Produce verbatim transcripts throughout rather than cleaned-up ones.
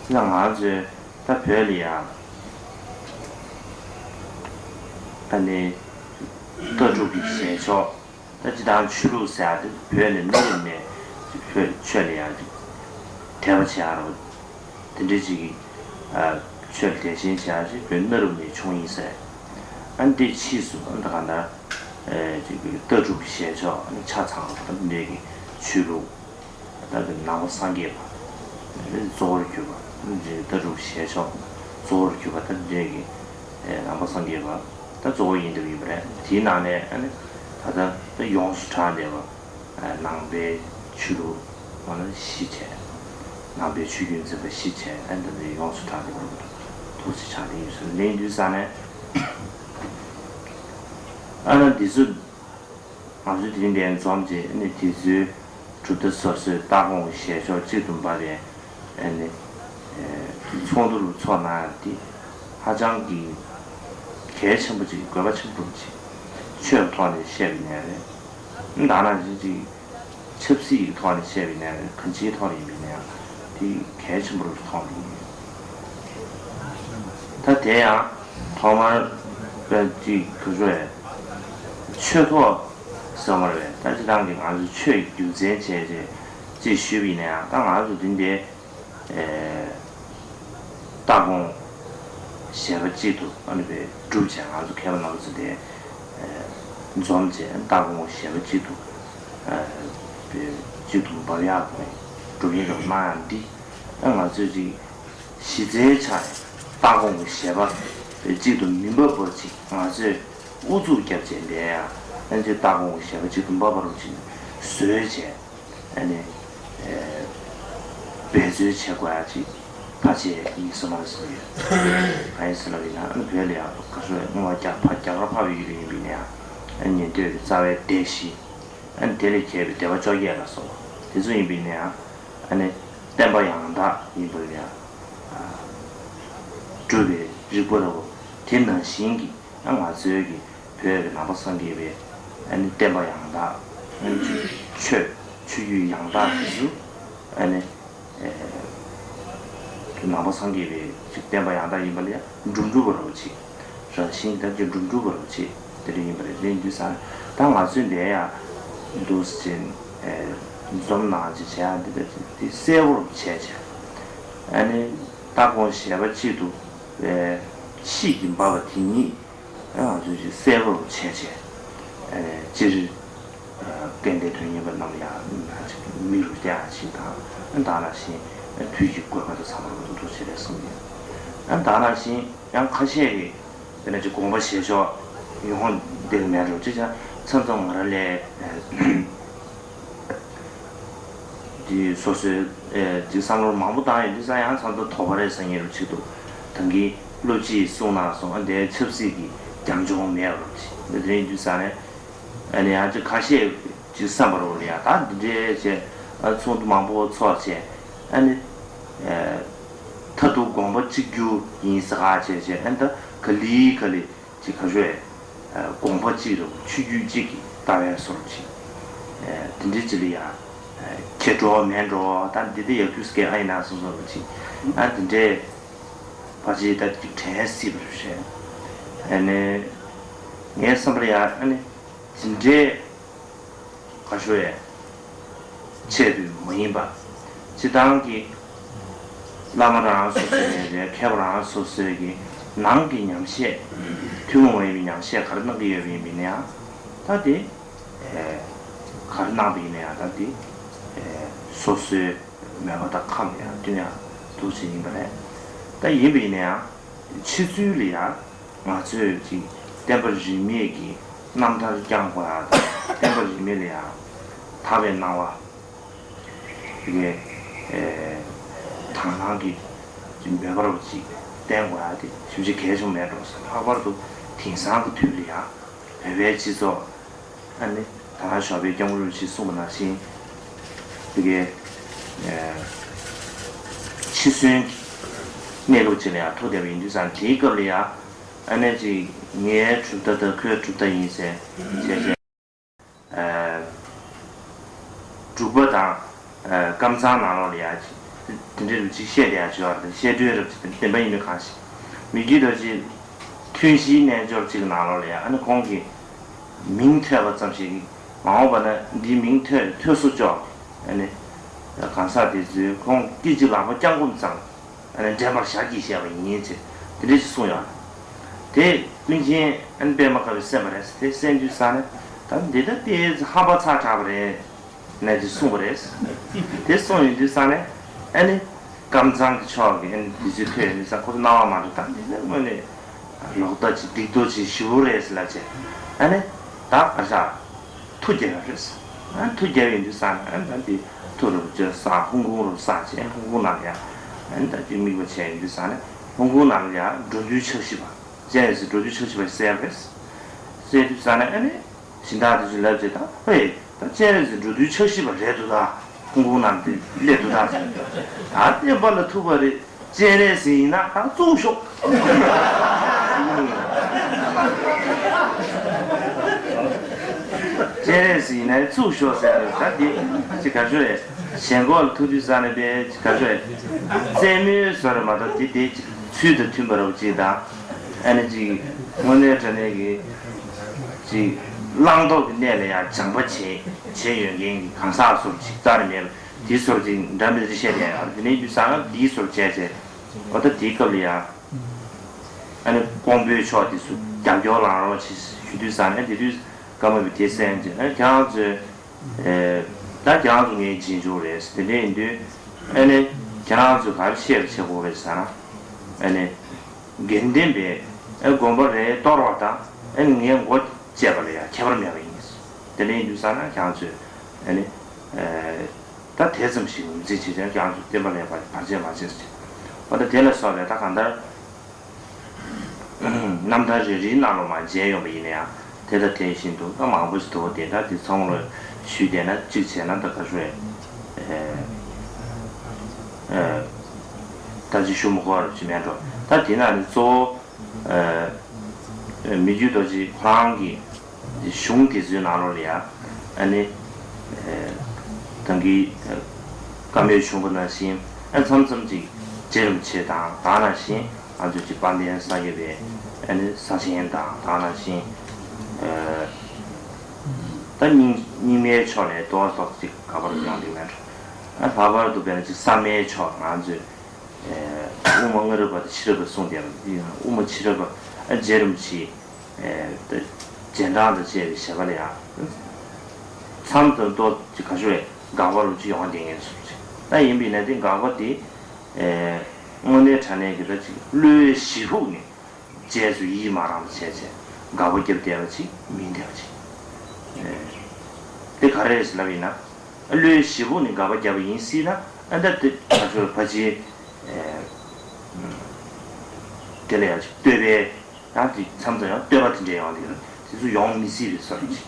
ཡང་ང་ཚོས་ད་བོད་ལ་ཡང་ད་ནི་ལྟ་གྲུབ་ཀྱི་བཞེས་ཕྱོགས། ད་སྤྱིར་བཏང་ཆོས་ལུགས་ཟེར་ཡ་དེ་བོད་ནས་གནའ་རབས་ནས་བོད་ཆོས་ལ་ཡང་ཅིག་དད་པ་བྱེད་ཡ་རོ། དེ་འདྲའི་ཅིག་གི་ཨ་ཆོས་ལ་དད་ཞེན་བྱེད་ཡ་ཅིག་བོད་གནའ་རབས་ནས་བྱུང་ཡིན་ཟེར། ཨ་ནི་དེ་ཕྱིས་སུ་ཨ་ནི་ད་གང་ལྟར་ཨེ་ཅིག་གི་ལྟ་གྲུབ་ཀྱི་བཞེས་ཕྱོགས་ཨ་ནི་ཆ་ཚང་རོ། ད་འདི་འདྲའི་གི་ཆོས་ལུགས་ད་གི་ནང་པ་སངས་རྒྱས་པ་གཙོ་བོར་གྱུར་པ། ཨ་ནི་ལྟ་གྲུབ་ཀྱི་བཞེས་ཕྱོགས་གཙོ་བོར་གྱུར་པ་ད་འདི་འདྲའི་གི་ཨེ་ནང་པ་སངས་རྒྱས་པ། ད་གཙོ་བོ་ཡིན་འདོད་ཡིན་པ་རེད། དེའི་ནང་ནས་ཨ་ནི་ད་ལྟ་ད་ཡོངས་སུ་གྲགས་བསྡད་པ་ནང་པའི་ཆོས་ལུགས་ང་ལ་གཞི་བྱས། ནང་པའི་ཆོས་བརྒྱུད་འཛིན་པ་གཞི་བྱས་ཨ་ནི་ད་ལྟ་ཡོངས་སུ་གྲགས་བསྡད་པ་ཐོག་ཆེ་ཆགས་བསྡད་ཡོད་ཟེར་ལེན་དུས་ཙང་ནས། ཨ་ནི་འདི་ཚོ་ང་ཚོའི་དེ་རིང་འདིར་འཛོམས་རྗེས་ཨ་ནི་དེ་ཚོའི་གྲུབ་མཐའ་སོ་སོའི་ལྟ་དགོངས་བཞེས་ཕྱོགས་གཅིག་ཏུ་འབབ་པའི་ཨ་ནི་ཚོགས་འདུ་རུ་ཚོགས་གནང་ཡ་དེ་ཧ་ཅང་གི་གལ་ཆེན་པོ་ཅིག་དགོས་པ་ཆེན་པོ་ཅིག་ཆོས་ཐོག་ནས་བཤད་པ་ཡིན་ནའི་རེད། ད་ནང་བཞིན་ཅིག་ཆབ་སྲིད་ཀྱི་ཐོག་ནས་བཤད་པ་ཡིན་ནའི་རེད། གང་ཅིའི་ཐོག་ནས་ཡིན་པ་ཡིན་ནའི་ཡང་དེ་གལ་ཆེན་པོ་རུ་མཐོང་གི་ཡིན། ད་དེ་ཡང་ཐོག་མར་དཔེ་ཅིག་ག་ཚོད་རེད། ཆོས་ཐོག་ཟེར་བ་རེད། ད་སྤྱིར་བཏང་གི་ང་ཚོ་ཆོས་རྒྱུ་མཚན་བྱས་རྗེས་ཅིག་ཞུས་པ་ཡིན་ན་ཡང་ད་ང་ཚོ་འདི་འདྲའི་ཨེ་ལྟ་དགོངས་བཞེས་པ་གཅིག་ཏུ་ཨ་ནི་བས་གྲུབ་བྱས་ང་ཚོ་མཁས་པ་རྣམ་པ་ཚོ་དེ་ཨེ་འཛོམས་བྱས་ལྟ་དགོངས་བཞེས་པ་གཅིག་ཏུ་ཨེ་བས་གཅིག་ཏུ་འབབ་ཡག་གི་གྲུབ་ཡིན་རུ་གནང་ཡག་འདི་ཨ་ང་ཚོས་ཅིག་གཞི་རྩའི་ཆ་ནས་ལྟ་དགོངས་ཀྱི་བཞེད་པ་གཅིག་ཏུ་མི་འབབ་པར་ཅིག་ང་ཚོས་ཨུ་ཚུགས་བརྒྱབ་བྱས་འདས་ཡང་ཨ་ཅེ་ལྟ་དགོངས་ཀྱི་བཞེད་པ་གཅིག་ཏུ་འབབ་པ་རུ་ཅིག་བཟོས་བྱས་ཨ་ནི་འབད་རྩོལ་བྱེད་དགོས་ཡ་ཅིག་ཕལ་ཆེར་ཡིན་ས་མ་རེད་བསམ་ཡོད། གང་ཡིན་ཟེར་ལབ་ཡིན་ན་ཨ་ནི་བོད་ལ་ཡང་ག་ཚོད་སྔོན་མ་རྒྱ་ཕ་རྒྱ་གར་འཕགས་པའི་ཡུལ་ལ་ཡིན་པ་ཡིན་ན་ཡང་ཨ་ཉན་ཐོས་ཀྱི་རྩ་བའི་སྡེ་བཞི། ཨ་ནི་དེ་ལས་གྱེས་པའི་སྡེ་པ་བཅོ་བརྒྱད་ལ་སོགས་པ་དེ་ཚོ་ཡིན་པ་ཡིན་ན་ཡང་ཨ་ནི་བསྟན་པ་ཡང་དག་ཡིན་པ་ལ་ཡང་སྒྲུབ་པའི་རིགས་པ་རེད། དེ་ནང་བཞིན་གྱི་ཨ་ང་ཚོའི་གི་བོད་ཀྱི་ནང་པ་སངས་རྒྱས་པའི་ཨ་ནི་བསྟན་པ་ཡང་དག་ཨ་ནི་ཆོས་ཆོས་བརྒྱུད་ཡང་དག་དེ་ཚོ་ཨ་ནི་ནང་པ་སངས་རྒྱས་པའི་ཅིག་བསྟན་པ་ཡང་དག་ཡིན་པ་ལ་ཡང་འགྲུབ་འགྲུབ་པ་རོ་ཅིག་རང་བཞིན་གྱི་ད་ཅིག་འགྲུབ་འགྲུབ་པ་རོ་ཅིག་དེ་འདྲ་ཡིན་པ་རེད། དེ་འདྲ་ཡིན་དུས་ཙང་ད་ང་ཚོས་འདས་ཡ་འདུག་ཅིག་འཛོམས་གནང་ཅིག་བྱས་ཡ་འདི་ད་ཅིག་དེ་གསལ་པོར་བྱས་བྱས་ཨ་ནི་ལྟ་དགོངས་བཞེས་པ་གཅིག་ཏུ་ཆིས་ཀྱི་འབབ་པ་དེ་ཉིད། ང་ཚོས་ཅིག་གསལ་པོར་བྱས་བྱས། སྤྱིར་སྐལ་ལྡན་དོན་གཉེར་པ་རྣམས་ལ་ཡང་མིག་རུ་བལྟ་ཡག་ཅིག་དང་། ད་ནང་བཞིན་དུས་ཀྱི་དགོས་པ་དང་འཚམས་པར་འདུག་ཅེས་ལས་གསུངས་ཡོད། ད་ནང་བཞིན་ཡང་ཁ་ཤས་ཀྱིས་དཔེར་ན་ཅིག་དགོངས་པ་བཞེས་ཕྱོགས་ཡོང་བསྡད་ཀྱི་མེད་འགྲོ་ཅེས་བྱས་མཚམས་མཚམས་ང་རང་ལས། དེ་སོ་སོའི་ཨེ་དེ་བསམ་བློ་མང་པོ་བཏང་ཡོད་དུས་ཙང་ཡང་མཚམས་མཚམས་དོགས་པ་རེ་ཟ་མཁན་རུ་ཆེད་དུ་ད་གིན་སློབ་སྤྱིས་གསུངས་གནང་སོང་། ཨ་འདའི་ཆབ་སྲིད་ཀྱི་རྒྱབ་ལྗོངས་མེད་པ་རུ་ཆེ་འདི་དེ་ཡིན་དུས་ཙང་ནས་ཨ་ནི་ཡང་ཅིག་ཁ་ཤས་ཅིག་བསམ་པ་རུ་ལ་ཡང་ད་འདི་འདྲའི་བྱས་ཨ་ཚོགས་འདུ་མང་པོ་ཚོགས་བྱས་ཨ་ནི་ཨེ་མཐར་ཐུག་དགོངས་པ་གཅིག་གྱུར་ཡིན་ཟེར་ཁ་བྱས་བྱས་ཨ་ནི་ད་ག་ལེ་ག་ལེ། ཅིག་ག་ཞུ་ཨེ། དགོངས་པ་གཅིག་རེད། ཆོས་བརྒྱུད་གཅིག་གི་ལྟ་བའི་སོར་ཅིག་དེ་འདྲའི་ཅིག་ལ་ཡང་ཁྱེད་འགྲོ་མེད་འགྲོ་ད་འདི་འདི་ཡག་རྒྱུ་སྐད་ཨ་ཡིན་ན་སོང་སོང་རུ་ཅིག་ཨ་དེ་འདྲའི་ཕལ་ཆེར་ད་ཅིག་དྲན་སྲིད་པ་རེད། ཨ་ནི་ངའི་བསམ་པར་ཡང་ཨ་ནི་དེ་འདྲའི། ག་ཞུ་ཡས། ཆེད་དུ་མ་ཡིན་པ། སྤྱིར་བཏང་གི་བླ་མ་རང་སོ་སོའི་རེད། མཁས་པ་རང་སོ་སོའི་གི་ནང་གི་ཉམས་བཞེས། ཐུན་མོང་མ་ཡིན་པའི་ཉམས་བཞེས་ག་རེ་གནང་གི་ཡོད་པ་ཡིན་པ་ཡིན་ན་ཡང་། ད་དེ། ཨེ། ག་རེ་གནང་པ་ཡིན་ན་ཡང་ད་དེ། ཨེ། སོ་སོའི་མོས་པ་དང་ཁམས་ཡང་བསྟུན་ཡང་འདུག་ཅིག་ཡིན་པ་རེད། ད་ཡིན་པ་ཡིན་ན་ཡང་། ཕྱི་ཚུལ་ལ་ཡང་། ང་ཚོས་ཅིག་བསྟན་པ་རིས་མེད་ཀྱི་རྣམ་ཐར་བསྐྱང་དགོས་ཡ་དང་བསྟན་པ་རིས་མེད་ལ་ཡང་དག་པའི་སྣང་བ་དེ་གའི་དག་སྣང་གི་ཅིག་མོས་པ་རུ་ཅིག་བསྟེན་དགོས་ཡ་དེ་ཞིབ་ཅིག་གལ་ཆེན་པོ་མེད་འགྲོ་ཟེར། ལྷག་པར་དུ་དེང་སང་གི་དུས་ལ་ཡང་བོད་པའི་སྤྱི་ཚོགས་ཨ་ནི་ད་ལྟ་ཞོགས་པའི་སྐྱབས་མགོན་རིན་པོ་ཆེས་གསུངས་པ་ནང་བཞིན་དེ་གའི་འཆི་གསོན་གྱི་གནས་ལུགས་ཅིག་ལ་ཡང་ཐུག་བསྡད་པ་ཡིན་དུས་ཙང་དེའི་སྐབས་ལ་ཡང་། ཨ་ནེ་ཅིག་ངའི་གྲུབ་མཐའ་དང་ཁོའི་གྲུབ་མཐའ་ཡིན་ཟེར་བྱས་བྱས། ཨ། འབྲུག་པ་དང་། ཨ། ཀམ་ཚང་ནང་ལོགས་ལ་ཡ་ཅིག་ དེ་འདྲའི་རིགས་ཅིག་བཤད་བསྡད་ཡ་བྱོས་པ་རེད། བཤད་སྒྲོས་རབ་ཅིག་དེ་བདེན་པ་ཡིན་མིན་གང་ཤེས། མི་རྒྱུད་རྡོ་རྗེ་ཐུན་བཞིའི་རྣལ་འབྱོར་གཅིག་གི་ནང་ལོགས་ལ་ཡ། ཨ་ནི་ཁོང་གི་མིང་ཐོས་པ་ཙམ་ཞིག་གིས་མ་འོངས་པ་ན་འདིའི་མིང་ཐོས་ཐོས་སོ་ཅོག་ཨ་ནི་གང་ཟག་དེ་ཚོས་ཁོང་སྐད་ཅིག་ལག་པ་བརྐྱང་བསྐུམ་ཙམ། ཨ་ནི་འདྲེན་པར་ཞལ་གྱིས་བཞེས་པ་ཡིན་ཅེས་དེ་འདྲ་ཞིག་གསུངས་ཡོད། དེ་ཀུན་མཁྱེན་ཨ་ནི་པདྨ་དཀར་པོས་གསན་པ་རེད། དེ་གསན་དུས་ཙ་ནས་ད་འདི་ལྟ་སྟེ་ཧམ་པ་ཚ་དྲགས་པ་རེད་ནས་ཅིག་གསུངས་པ་རེད། དེ་གསུངས་ཡོང་དུས་ཙ་ནས་ཨ་ནི་ཀམ་ཚང་གི་ཕྱོགས་ཀྱི་ཨ་ནི་དེ་ཚོའི་ཐོས་ཡོང་དུས་ཙ་ཁོ་ཚོ་སྣང་བ་མ་འགྲོ། ད་འདི་ནི་དངོས་གནས་ལོག་ལྟ་ཅིག་སྡིག་ཏོ་ཅིག་ཞེ་པོ་རེད་ཟེར་ལབ་བྱས། ཨ་ནི་ད་ག་ཤག་ཐུགས་དགྱེས་པ་རེད། ཨ་ཐུགས་དགྱེས་ཡོང་དུས་ཙ་ནས་ཨ་ད་འདི་ཐུགས་རུ་བཅོལ་ས་ཧོང་ཀོང་རུ་ས་བྱས། ཧོང་ཀོང་ནང་ལ་ཡ་ཨ་ད་དེ་དམིགས་པ་བྱས་ཡོང་དུས་ཙ་ནས་ཧོང་ཀོང་ནང་ལ་ཡ་འགྲོ་འདུལ་ཕྱག་བཞི་པ་སྤྱན་རས་གཟིགས་འགྲོ་འདུལ་ཕྱག་བཞི་པ་གསལ་རེད། གསལ་དུས་ཙ་ནས་ཨ་ནི་སྦྱིན་བདག་དེ་ཚོས་ལབ་བྱས། ད་ཧེ་ད་སྤྱན་རས་གཟིགས་འགྲོ་འདུལ་ཕྱག་བཞི་པ་རེད་འདུག་ད་ཧོང་ཀོང་ནང་དེ་སླེབས་འདུག་ད་ཟེར། ད་བསྟན་པ་ལ་ཐུག་པ་རེད། སྤྱན་རས་གཟིགས་ཡིན་ན་ད་བཙུགས་ཤོག་སྤྱན་རས་གཟིགས་ཡིན་ན་བཙུགས་ཤོག་ཟེར་རེད། ད་འདི་ཅི་ག་ཤོད་རེད། ཞེན་ཁོག་ལ་ཐུག་དུས་ཙ་ནས་པས་ཅི་ག་ཤོད་རེད། རྩེད་མོའི་བཟོ་རེད་མ་གཏོགས་འདི་དེ་ཚུལ་དང་མཐུན་པ་རེད་ཅིག་དང་། ཨ་ནི་ཅིག་དངོས་གནས་དྲང་གནས་ཀྱི་ཅིག་བླང་དོར་གྱི་གནས་ལ་ཡང་སྦྱངས་པ་བྱེད་བྱེད་ཡོད་མཁན་གྱི་གང་ཟག་ཚོར་ཅིག་རྩ་ནས་མེད་པ་དེ་ཚོར་ཅིག་འདྲ་མི་འདྲ་བཤད་བསྡད་ཡོད། དེ་ནས་དུས་ཙ་ན་འདིའི་ཚོར་བྱས་བྱས། འོ་ད་དེའི་སྐབས་ལ་ཡང་ཨ་ནི་ཀོང་པོའི་ཕྱོགས་དེ་ཚོ་རྒྱབ་སྐྱོར་གནང་རོགས་བྱེད་ཞུ་དུས་ཙ་ན་དེ་དུས་ཀརྨ་པས་དེ་གསན་བྱས། ཨ་ཁྱེད་རང་ཚོས་ཨེ་ད་ཁྱེད་རང་ཚོ་ངའི་རྗེས་འཇུག་རེད། དེ་འདྲ་ཡིན་དུས་ཨ་ནི་ཁྱེད་རང་ཚོས་ག་རེ་བཤད་པ་བྱེད་དགོས་རེད་ཟེར་ན། ཨ་ནི་དགེ་ལྡན་པའི་ཨ་དགོན་པ་རེ་གཏོར་བ་དང་ཨ་ནི་ངའི་མགོ་བཅད་པ་ལ་ཡང་ཁྱད་པར་མེད་པ་ཡིན། དེ་འདྲ་ཡིན་དུས་ཙ་ན་ཁྱེད་རང་ཚོས་ཨ་ནི་ཨེ་ད་དེ་ཙམ་ཞིག་ངོས་འཛིན་བྱེད་ཀྱང་ཁྱེད་རང་ཚོས་བསྟན་པ་ལ་བར་བར་ཆད་མ་བྱེད་ཟེར། འོ་ད་དེ་ལ་སོགས་པའི་ད་གང་ལྟར་རྣམ་ཐར་རེ་རེའི་ནང་ལོགས་མར་མཇལ་ཡོང་པ་ཡིན་ན་ཡང་དེ་དང་དེ་བཞིན་དུ་ད་མང་པོ་ཞིག་འདུག་དེ་འདྲ་དེ་ཚང་མ་ལ་ཞུས་བསྡད་ན་གཅིག་བྱས་ན་ད་ག་ཚོད་ཨེ་ཨེ་ད་ཅི་ཞུ་མི་དགོས་རབས་ཅིག་མེད་འགྲོ། ད་དེ་ནང་ནས་གཙོ་བོ་ཨེ་མི་རྒྱུད་རྡོ་རྗེ་ཁོ་རང་གི་གཞུང་དེ་ཚོའི་ནང་ལོགས་ལ་ཡང་ཨ་ནི་ཨེ་ད་གིན་ཨེ་བཀའ་མོལ་བྱུང་བ་ནང་བཞིན་ཨ་མཚམས་མཚམས་ཅིག་རྗེ་རིན་པོ་ཆེ་དང་ད་ག་ནང་བཞིན་ང་ཚོ་ཅིག་དཔལ་ལྡན་ས་སྐྱ་པའི་ཨ་ནི་ས་ཆེན་དང་ད་ག་ནང་བཞིན་ཨེ་ད་རྙིང་རྙིང་མའི་ཕྱོགས་ནས་ཏོག་ཏོག་ཅིག་ག་པར་ཡོང་གི་མེད་འགྲོ། ཨ་ལྷག་པར་དུ་དཔེར་ན་ཅིག་བསམ་ཡས་ཕྱོགས་ང་ཚོས་ཨེ་དབུ་མ་སྔ་རབས་པ་དང་ཕྱི་རབས་པ་གསུངས་བསྡད་པ་འདི་ཡང་དབུ་མ་ཕྱི་རབས་པ་ཨ་རྗེ་རིན་པོ་ཆེ་ཨེ་ད་རྗེས་འབྲང་དང་བཅས་པའི་བཞེད་པ་ལ་ཡང་མཚམས་དང་ཏོག་ཅིག་ག་ཞུ་བས་དགག་པ་རུ་ཅིག་ཡོང་བསྡད་མཁན་སོགས་ཅིག་ད་ཡིན་པས་ན་དེ་དགག་པ་དེ་ཨེ་དངོས་གནས་དྲང་གནས་ཀྱི་ད་ཅིག་བློའི་ཞེ་ཕུགས་ནས་རྗེས་སུ་ཡིད་མ་རངས་པ་བྱས་བྱས་དགག་པ་བརྒྱབ་བསྡད་པ་ཅིག་མིན་བསྡད་པ་ཅིག་ཨེ་དེ་ག་རེ་རེད་ཟེར་ལབ་ཡིན་ན། བློའི་ཞེ་ཕུགས་ནས་དགག་པ་བརྒྱབ་པ་ཡིན་སྲིད་ན་ཨ་ད་དེ་ང་ཚོར་ཕལ་ཆེར་ཨེ་དེ་ལ་ཡང་ཅིག་བསྟོད་པའི་ཡང་དེ་མཚམས་མཚམས་ཡང་བསྟོད་པ་དེ་འདྲ་ཡོང་དེ་དེ་ཚོ་ཡོང་མི་སྲིད་པའི་བཟོ་འདྲ་ཅིག་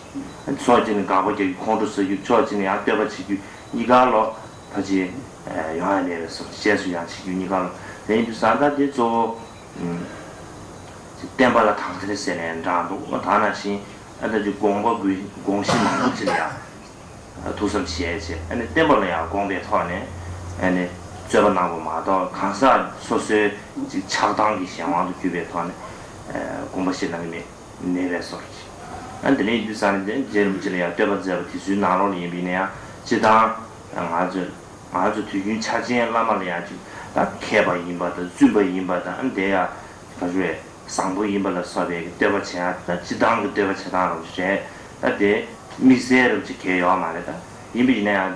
ཕྱོགས་གཅིག་ནས་དགག་པ་རྒྱག་རྒྱུ་ཁོང་ཁྲོ་ཟ་རྒྱུ་ཕྱོགས་གཅིག་ནས་ཡང་བསྟོད་པ་བྱེད་རྒྱུ་གཉིས་ཀ་ལོག་ཕལ་ཆེར་ཡོང་ཡ་མེད་པའི་བཟོ་འདྲ་རྗེས་སུ་ཡང་བྱེད་རྒྱུ་གཉིས་ཀ་ལོག་དེ་ཡིན་དུས་ཙང་ད་དེ་གཙོ་བོ་བསྟན་པ་ལ་དག་ཐེར་ཟེར་ནས་འདྲ་འདུག་ད་ནང་བཞིན་ཨ་ད་ཅིག་དགོངས་པ་དགོངས་གཞི་མང་པོ་ཅིག་ལ་ཡང་ཐུགས་བསམ་བཞེས་བྱས་ཨ་ནི་བསྟན་པ་ལ་ཡང་དགོངས་པའི་ཐོག་ནས་ཨ་ནི་རྩོད་པ་གནང་བ་མ་གཏོགས་གང་ཟག་སོ་སོའི་ཅིག་ཆགས་སྡང་གི་གཞན་དབང་དུ་གྱུར་པའི་ཐོག་ནས་དགོངས་པ་བཞེས་གནང་གི་མེད་མེད་པའི་བཟོ་འདྲ་ཅིག་ཨ་དེ་ནས་ཡིན་དུས་ཙང་ནས་དེ་རྗེ་རིན་པོ་ཆེ་ལ་ཡང་བསྟོད་པ་མཛད་པ་དེ་ཚོའི་ནང་ལོགས་ལ་ཡིན་པ་ཡིན་ན་ཡང་སྤྱིར་བཏང་ང་ཚོས་ང་ཚོ་དུས་རྒྱུན་ཕྱག་ཆེན་བླ་མ་ལ་ཡང་ཅིག་ད་མཁས་པ་ཡིན་པ་དང་བཙུན་པ་ཡིན་པ་དང་ཨ་ནི་དེ་ཡང་ག་ཚོད་བཟང་པོ་ཡིན་པ་ལ་སོགས་པའི་བསྟོད་པ་བྱེད་ཡ་ད་སྤྱིར་བཏང་གི་བསྟོད་པ་བྱེད་སྟངས་རང་རེད། ད་དེ་དམིགས་བསལ་རབ་ཅིག་གལ་ཡོད་མ་རེད། ད་ཡིན་པ་ཡིན་ན་ཡང་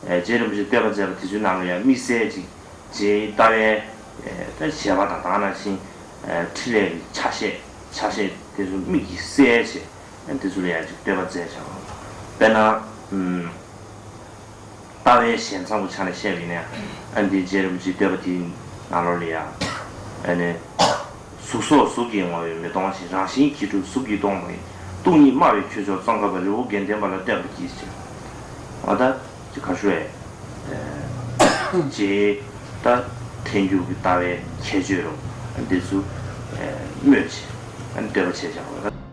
རྗེ་རིན་པོ་ཆེས་བསྟོད་པ་མཛད་པ་དེ་ཚོའི་ནང་ལ་ཡང་དམིགས་བསལ་ཅིག་རྗེའི་ལྟ་བའི་ད་བཞེད་པ་དང་ད་ག་ནང་བཞིན་འཕྲིན་ལས་ཀྱི་ཆ་ཤས་ཆ་ཤས་དེ་ཚོ་དམིགས་ཀྱིས་གསལ་བྱས་དེ་ཚོ་ལ་ཡང་ཅིག་བསྟོད་པ་མཛད་བྱ་བ་དཔེར་ན། ལྟ་བའི་ཞལ་མཚམས་ཀྱི་ཆ་ནས་བཤད་པ་ཡིན་ན་ཨ་འདི་རྗེ་རིན་པོ་ཆེའི་བསྟོད་པ་དེའི་ནང་ལོགས་ལ་ཡང་ཨ་ནི། གཟུགས་སོགས་གཟུགས་ཀྱིས་བསྔོ་བས་མི་གཏོང་ཞིང་། རང་བཞིན་གྱིས་གྲུབ་གཟུགས་ཀྱིས་སྟོང་པ་ཡི། སྟོང་ཉིད་སྨྲ་བའི་ཁྱུ་མཆོག་ཙོང་ཁ་པ། རི་བོ་དགེ་ལྡན་པ་ལ་བསྟོད་པར་བགྱི་ཞིང་། འོ་ད་ཅི་ག་ཞུ་བས། རྗེའི་ད་ཐལ་འགྱུར་གྱི་ལྟ་བའི་ཁྱད་ཆོས་རུ་འདི་ཚོ་སྨོས་ཤིང་བསྟོད་པ་བྱས་བཞག་པ།